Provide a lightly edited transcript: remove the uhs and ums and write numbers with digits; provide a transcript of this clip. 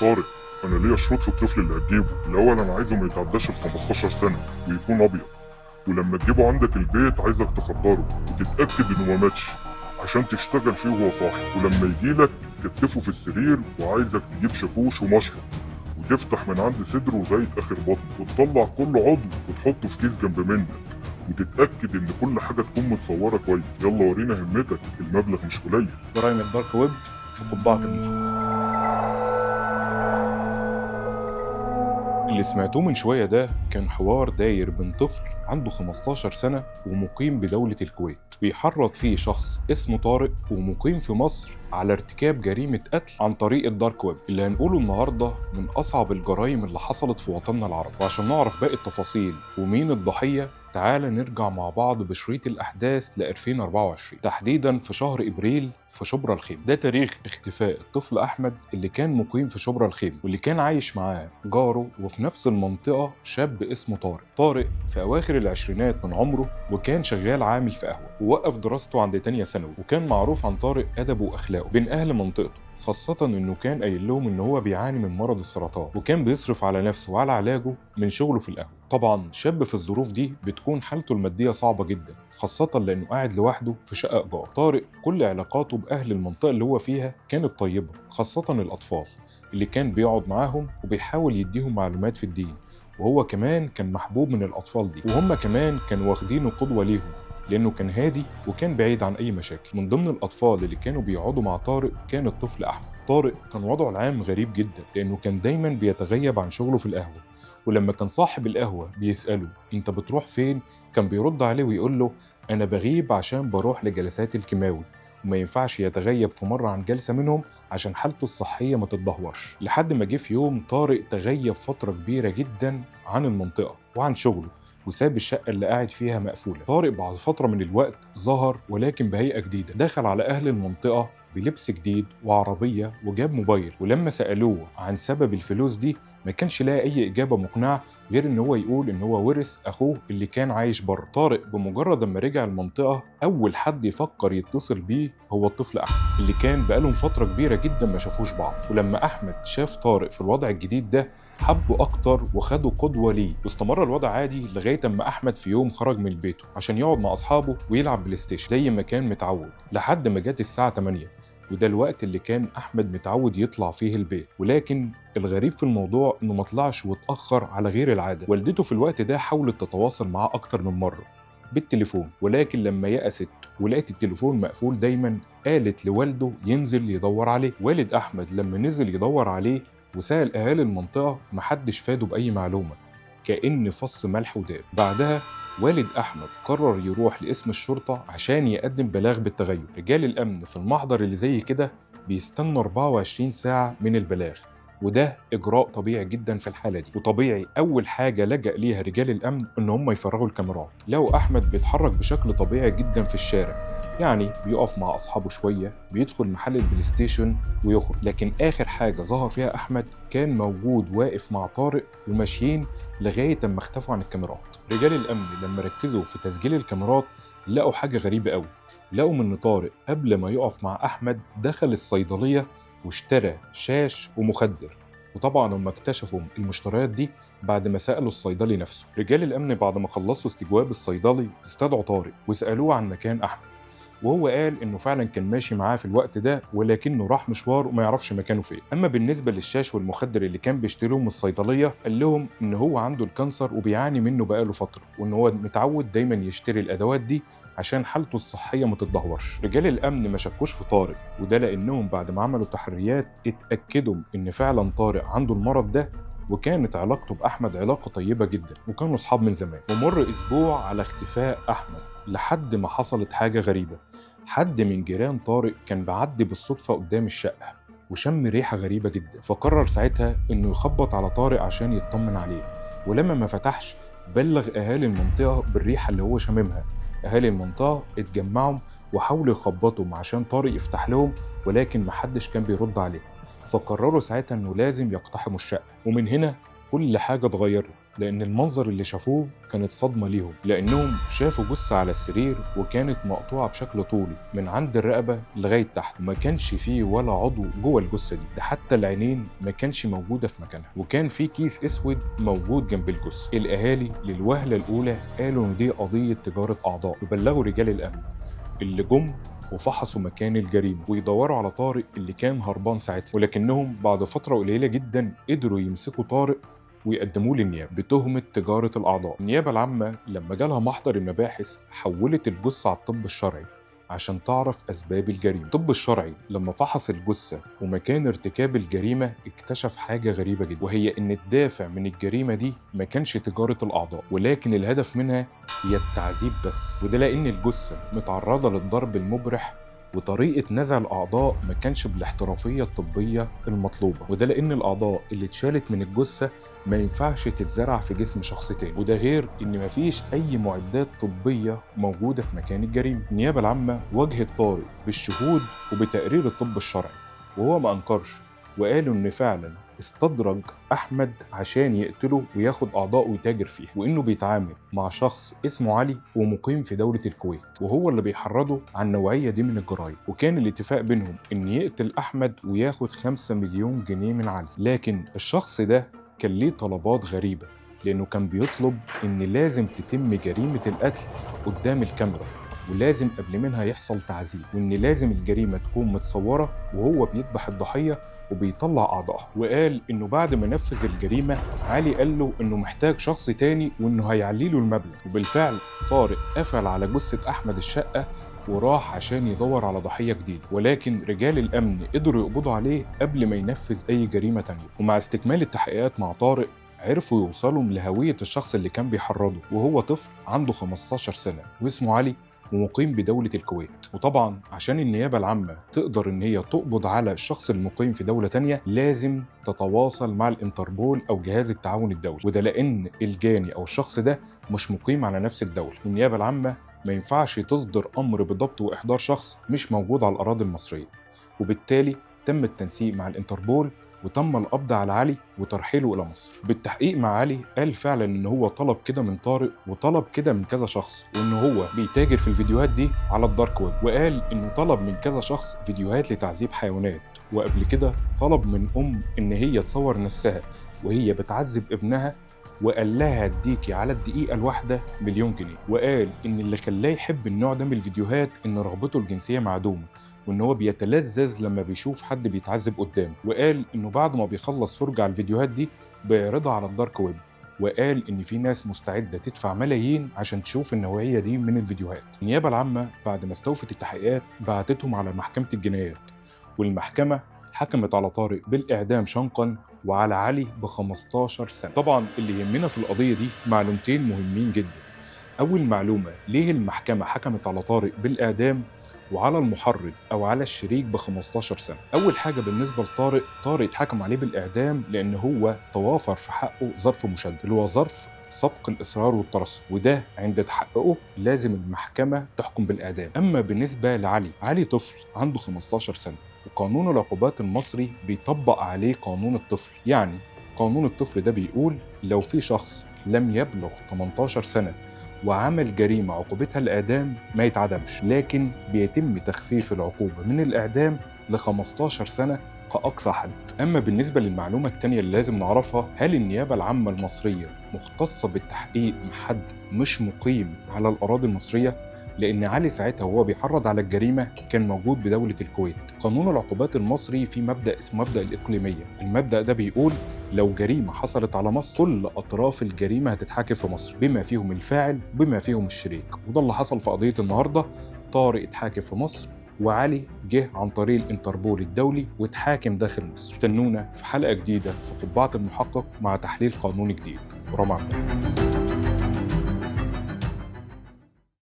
طارق، انا ليا شروط في الطفل اللي هتجيبه. الاول انا عايزه ما يتعداش ال 15 سنة ويكون ابيض، ولما تجيبه عندك البيت عايزك تخدره وتتاكد انه ما ماتش عشان تشتغل فيه وهو صاحي. ولما يجيلك كتفه في السرير، وعايزك تجيب شاكوش ومشرط وتفتح من عند صدره لغاية اخر بطنه، وتطلع كل عضو وتحطه في كيس جنب منك، وتتاكد ان كل حاجة تكون متصورة كويس. يلا ورينا همتك، المبلغ مش قليل. جرائم ال dark web في قبعة المحقق. اللي سمعتوه من شوية ده كان حوار داير بين طفل عنده 15 سنة ومقيم بدولة الكويت، بيحرض فيه شخص اسمه طارق ومقيم في مصر على ارتكاب جريمة قتل عن طريق ال dark web. اللي هنقوله النهاردة من أصعب الجرائم اللي حصلت في وطننا العربي. وعشان نعرف باقي التفاصيل ومين الضحية، تعال نرجع مع بعض بشريط الأحداث ل 2024، تحديدا في شهر إبريل في شبرا الخيمة. ده تاريخ اختفاء الطفل أحمد اللي كان مقيم في شبرا الخيمة، واللي كان عايش معاه جاره وفي نفس المنطقة شاب اسمه طارق. طارق في أواخر العشرينات من عمره، وكان شغال عامل في قهوة، ووقف دراسته عند تانية ثانوي. وكان معروف عن طارق أدبه وأخلاقه بين أهل منطقته، خاصة إنه كان قايل لهم إن هو بيعاني من مرض السرطان، وكان بيصرف على نفسه وعلى علاجه من شغله في القهوة. طبعا شاب في الظروف دي بتكون حالته المادية صعبة جدا، خاصة لأنه قاعد لوحده في شقة إيجار. طارق كل علاقاته بأهل المنطقة اللي هو فيها كانت طيبة، خاصة الأطفال اللي كان بيقعد معاهم وبيحاول يديهم معلومات في الدين، وهو كمان كان محبوب من الأطفال دي، وهم كمان كانوا واخدينه قدوة ليهم لأنه كان هادي وكان بعيد عن أي مشاكل. من ضمن الأطفال اللي كانوا بيقعدوا مع طارق كان الطفل أحمد. طارق كان وضعه العام غريب جدا، لأنه كان دايما بيتغيب عن شغله في القهوة، ولما كان صاحب القهوة بيسأله أنت بتروح فين، كان بيرد عليه ويقول له أنا بغيب عشان بروح لجلسات الكيماوي، وما ينفعش يتغيب في مرة عن جلسة منهم عشان حالته الصحية ما تتدهورش. لحد ما جه في يوم طارق تغيب فترة كبيرة جدا عن المنطقة وعن شغله، وساب الشقة اللي قاعد فيها مقفولة. طارق بعد فترة من الوقت ظهر، ولكن بهيئة جديدة. دخل على أهل المنطقة بلبس جديد وعربية وجاب موبايل، ولما سألوه عن سبب الفلوس دي ما كانش لاقي أي إجابة مقنعة غير إن هو يقول إن هو ورث أخوه اللي كان عايش بره. طارق بمجرد ما رجع المنطقة أول حد يفكر يتصل بيه هو الطفل أحمد، اللي كان بقالهم فترة كبيرة جدا ما شافوش بعض. ولما أحمد شاف طارق في الوضع الجديد ده حبه أكتر وخده قدوة ليه، واستمر الوضع عادي لغاية أما أحمد في يوم خرج من بيته عشان يقعد مع أصحابه ويلعب بلاي ستيشن زي ما كان متعود، لحد ما جت الساعة 8، وده الوقت اللي كان أحمد متعود يطلع فيه البيت. ولكن الغريب في الموضوع إنه ما طلعش واتأخر على غير العادة. والدته في الوقت ده حاولت تتواصل معاه أكتر من مرة بالتليفون، ولكن لما يأست ولقت التليفون مقفول دايما قالت لوالده ينزل يدور عليه. والد أحمد لما نزل يدور عليه وسأل أهالي المنطقة محدش فاده بأي معلومة، كأن فص ملح وداب. بعدها والد أحمد قرر يروح لقسم الشرطة عشان يقدم بلاغ بالتغيب. رجال الأمن في المحضر اللي زي كده بيستنوا 24 ساعة من البلاغ، وده إجراء طبيعي جدا في الحالة دي. وطبيعي أول حاجة لجأ ليها رجال الأمن إن هم يفرغوا الكاميرات. لو أحمد بيتحرك بشكل طبيعي جدا في الشارع، يعني بيقف مع أصحابه شوية، بيدخل محل البلاي ستيشن ويخرج، لكن آخر حاجة ظهر فيها أحمد كان موجود واقف مع طارق وماشيين لغاية أما اختفوا عن الكاميرات. رجال الأمن لما ركزوا في تسجيل الكاميرات لقوا حاجة غريبة قوي. لقوا إن طارق قبل ما يقف مع أحمد دخل الصيدلية واشترى شاش ومخدر، وطبعا هم اكتشفوا المشتريات دي بعد ما سألوا الصيدلي نفسه. رجال الأمن بعد ما خلصوا استجواب الصيدلي استدعوا طارق وسألوه عن مكان أحمد، وهو قال إنه فعلا كان ماشي معاه في الوقت ده، ولكنه راح مشوار وما يعرفش مكانه فين. أما بالنسبة للشاش والمخدر اللي كان بيشتريهم من الصيدلية، قال لهم إن هو عنده ال cancer وبيعاني منه بقاله فترة، وإن هو متعود دايما يشتري الأدوات دي عشان حالته الصحية ما تتدهورش. رجال الأمن ما شكوش في طارق، وده لأنهم بعد ما عملوا تحريات اتأكدوا إن فعلا طارق عنده المرض ده، وكانت علاقته بأحمد علاقة طيبة جدا وكانوا أصحاب من زمان. ومر أسبوع على اختفاء أحمد لحد ما حصلت حاجة غريبة. حد من جيران طارق كان بعدي بالصدفة قدام الشقة وشم ريحة غريبة جدا، فقرر ساعتها إنه يخبط على طارق عشان يطمن عليه. ولما ما فتحش بلغ أهالي المنطقة بالريحة اللي هو شاممها. أهالي المنطقة اتجمعوا وحاولوا يخبطوا عشان طارق يفتح لهم، ولكن محدش كان بيرد عليه، فقرروا ساعتها إنه لازم يقتحموا الشقة. ومن هنا كل حاجة اتغيرت. لأن المنظر اللي شافوه كانت صدمة ليهم، لأنهم شافوا جثة على السرير وكانت مقطوعة بشكل طولي من عند الرقبة لغاية تحت، وما كانش فيه ولا عضو جوه الجثة دي، ده حتى العينين ما كانش موجودة في مكانها، وكان في كيس أسود موجود جنب الجثة. الأهالي للوهلة الأولى قالوا إن دي قضية تجارة أعضاء، وبلغوا رجال الأمن اللي جم وفحصوا مكان الجريمة ويدوروا على طارق اللي كان هربان ساعتها، ولكنهم بعد فترة قليلة جدا قدروا يمسكوا طارق ويقدموه للنيابة بتهمة تجارة الأعضاء. النيابة العامة لما جالها محضر المباحث حولت الجثة على الطب الشرعي عشان تعرف أسباب الجريمة. الطب الشرعي لما فحص الجثة ومكان ارتكاب الجريمة اكتشف حاجة غريبة جدا، وهي إن الدافع من الجريمة دي ما كانش تجارة الأعضاء، ولكن الهدف منها هي التعذيب بس، وده لأن الجثة متعرضة للضرب المبرح وطريقة نزع الأعضاء ما كانش بالاحترافية الطبية المطلوبة، وده لأن الأعضاء اللي اتشالت من الجثة ما ينفعش تتزرع في جسم شخص تاني، وده غير إن مفيش أي معدات طبية موجودة في مكان الجريمة. النيابة العامة واجهت طارق بالشهود وبتقرير الطب الشرعي، وهو ما أنكرش، وقالوا إن فعلا استدرج أحمد عشان يقتله وياخد أعضاءه ويتاجر فيها، وإنه بيتعامل مع شخص اسمه علي ومقيم في دولة الكويت، وهو اللي بيحرضه على النوعية دي من الجرائم. وكان الاتفاق بينهم إن يقتل أحمد وياخد 5 مليون جنيه من علي، لكن الشخص ده كان ليه طلبات غريبة، لأنه كان بيطلب إن لازم تتم جريمة القتل قدام الكاميرا، ولازم قبل منها يحصل تعذيب، وإن لازم الجريمة تكون متصورة وهو بيذبح الضحية وبيطلع أعضائها. وقال إنه بعد ما نفذ الجريمة علي قال له إنه محتاج شخص تاني وإنه هيعلي له المبلغ، وبالفعل طارق قفل على جثة أحمد الشقة وراح عشان يدور على ضحية جديدة، ولكن رجال الأمن قدروا يقبضوا عليه قبل ما ينفذ أي جريمة تانية. ومع استكمال التحقيقات مع طارق عرفوا يوصلوا لهوية الشخص اللي كان بيحرضه، وهو طفل عنده 15 سنة واسمه علي ومقيم بدولة الكويت. وطبعا عشان النيابة العامة تقدر ان هي تقبض على الشخص المقيم في دولة تانية لازم تتواصل مع الانتربول او جهاز التعاون الدولي، وده لان الجاني او الشخص ده مش مقيم على نفس الدولة. النيابة العامة ما ينفعش تصدر امر بضبط واحضار شخص مش موجود على الاراضي المصرية، وبالتالي تم التنسيق مع الانتربول وتم القبض على علي وترحيله إلى مصر. بالتحقيق مع علي قال فعلا إن هو طلب كده من طارق وطلب كده من كذا شخص، وإن هو بيتاجر في الفيديوهات دي على ال dark web، وقال إنه طلب من كذا شخص فيديوهات لتعذيب حيوانات، وقبل كده طلب من إن هي تصور نفسها وهي بتعذب ابنها، وقال لها اديكي على الدقيقة الواحدة 1,000,000 جنيه. وقال إن اللي خلاه يحب النوع ده من الفيديوهات إن رغبته الجنسية معدومة، وإن هو بيتلذذ لما بيشوف حد بيتعذب قدامه، وقال إنه بعد ما بيخلص فرجة على الفيديوهات دي بيعرضها على ال dark web، وقال إن في ناس مستعدة تدفع ملايين عشان تشوف النوعية دي من الفيديوهات. النيابة العامة بعد ما استوفت التحقيقات بعتتهم على محكمة الجنايات، والمحكمة حكمت على طارق بالإعدام شنقا وعلى علي ب15 سنة. طبعا اللي يهمنا في القضية دي معلومتين مهمين جدا. أول معلومة، ليه المحكمة حكمت على طارق بالإعدام وعلى المحرض أو على الشريك ب15 سنة؟ أول حاجة بالنسبة لطارق، طارق اتحكم عليه بالإعدام لأن هو توافر في حقه ظرف مشدد، اللي هو ظرف سبق الإصرار والترصد، وده عند تحققه لازم المحكمة تحكم بالإعدام. أما بالنسبة لعلي، علي طفل عنده 15 سنة، وقانون العقوبات المصري بيطبق عليه قانون الطفل. يعني قانون الطفل ده بيقول لو في شخص لم يبلغ 18 سنة وعمل جريمة عقوبتها الإعدام ما يتعدمش، لكن بيتم تخفيف العقوبة من الإعدام ل 15 سنة كأقصى حد. أما بالنسبة للمعلومة التانية اللي لازم نعرفها، هل النيابة العامة المصرية مختصة بالتحقيق مع حد مش مقيم على الأراضي المصرية؟ لأن علي ساعتها وهو بيحرض على الجريمة كان موجود بدولة الكويت. قانون العقوبات المصري في مبدأ اسمه مبدأ الإقليمية. المبدأ ده بيقول لو جريمة حصلت على مصر كل أطراف الجريمة هتتحاكم في مصر، بما فيهم الفاعل بما فيهم الشريك، وده اللي حصل في قضية النهاردة. طارق اتحاكم في مصر، وعلي جه عن طريق الانتربول الدولي واتحاكم داخل مصر. استنونا في حلقة جديدة في قبعة المحقق مع تحليل قانوني جديد. رامي عبد الله.